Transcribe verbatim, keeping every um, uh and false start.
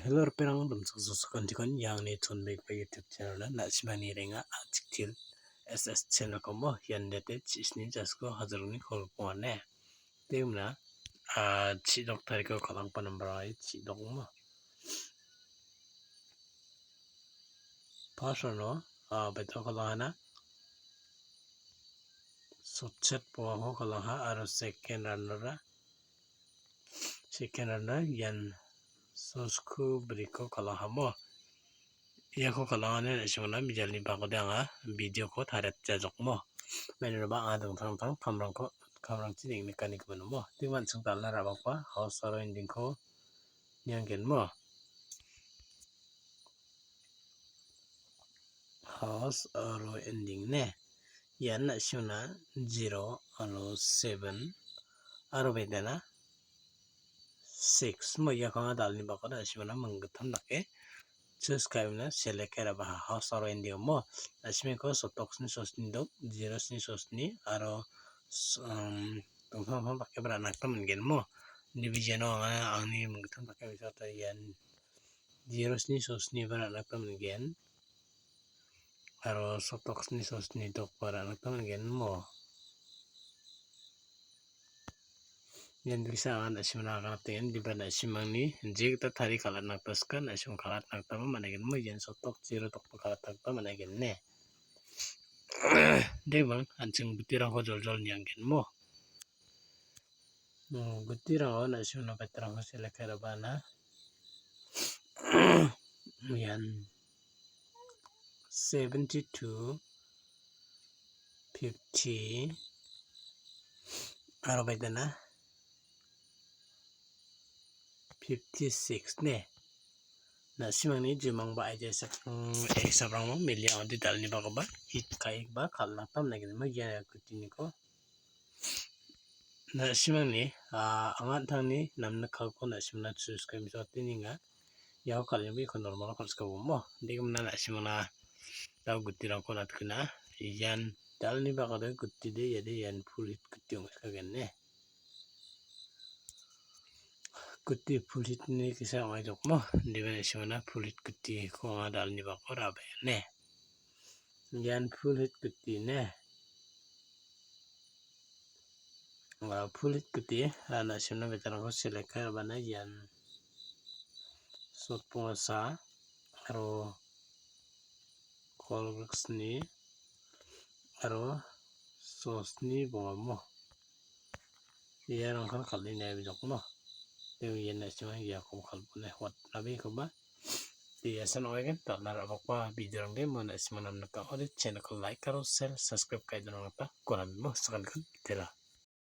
Hello, ripengrang, damsaksokan tikon, iangni chonbegipa YouTube channel-na, na·simani renga, a chikchil S S channel-komo, ian date chisni jasko hajalni kolpongane. Temna, a, chidok tariko kalangpa number ai chidok mo. Pasono, a, beto kalangana. Sotset po ho kalangha, aro second round-ra. Second round-ra, ian sosku briko kalangha mo. Iako kalangani na·simona mijalni bakode anga video-ko tariatjajokmo. Mainoba anga dingtang dingtang kamrangko, kamrangchi neng·nikani gimin omo. Tik an·ching dal·na ra·bakba house aro ending-ko nianggenmo. House aro ending ne. Ian na·simona zero aro seven aro bedena six mo, iako anga dalni bakode na·simona minggittam dake choose ka·emna select ka·e ra·baha house aro ending mo. Na·simiko sotoksni sosni dok, zero sni sosni aro s-, um, dingtang dingtang dakeba ra·na gita man·gen mo. Division-o anga angni minggittam dake bisata ian zero sni sosniba ra·na gita man·gen. Aro sotoksni sosni dokba ra·na gita man·gen mo. Ian dingsa anga na·simna aganatengen, diba na·simangni jegita tari kal·atna gita sika, na·sim kal·atna gitaba man·aigen mo, ian sotok zero dokba kal·atna gita man·aigen ne. Debang an·ching gutirangko joljol nianggen mo. Hmm, gutirango na·simna betrangko select ka·e ra·bana. Ian seventy two, fifty, aro bedena fifty six ne. Na·simangni jimangba aija sak-, mm, examrangmo melia ong·ode dalni bakoba hit ka·e ba kal·na gita man·aigen mo ia gutiniko. Na·simangni, ah, anga an·tangni namnikako na·simna choose ka·e bisotenga. Iako kal·enba iako normal-o kal·sikabo mo. Degimna na·simangna dao gutirangko on·atkina. Ian dalni bakode gutide iade ian full hit guti ong·sikagen ne. Guti full hit-ni kisa ong·aijokmo. Deba na·simangna full hit gutiko anga dalni bako ra·baenga ne. Ian full hit guti ne. Ah, full hit guti, ah, na·simna betrangko select ka·e ra·bana ian sotbongasa aro kolgriksni aro sosni bongamo. Iarangkan kal·e niaibejokmo. Teo ian na·sima iako kal·bone hot·abikoba. Iasan ong·aigen, dal·na ra·bakba video-rangde mo na·sima namnika ong·ode channel-ko like aro share, subscribe ka·e donangata gonamimo sakankan tera.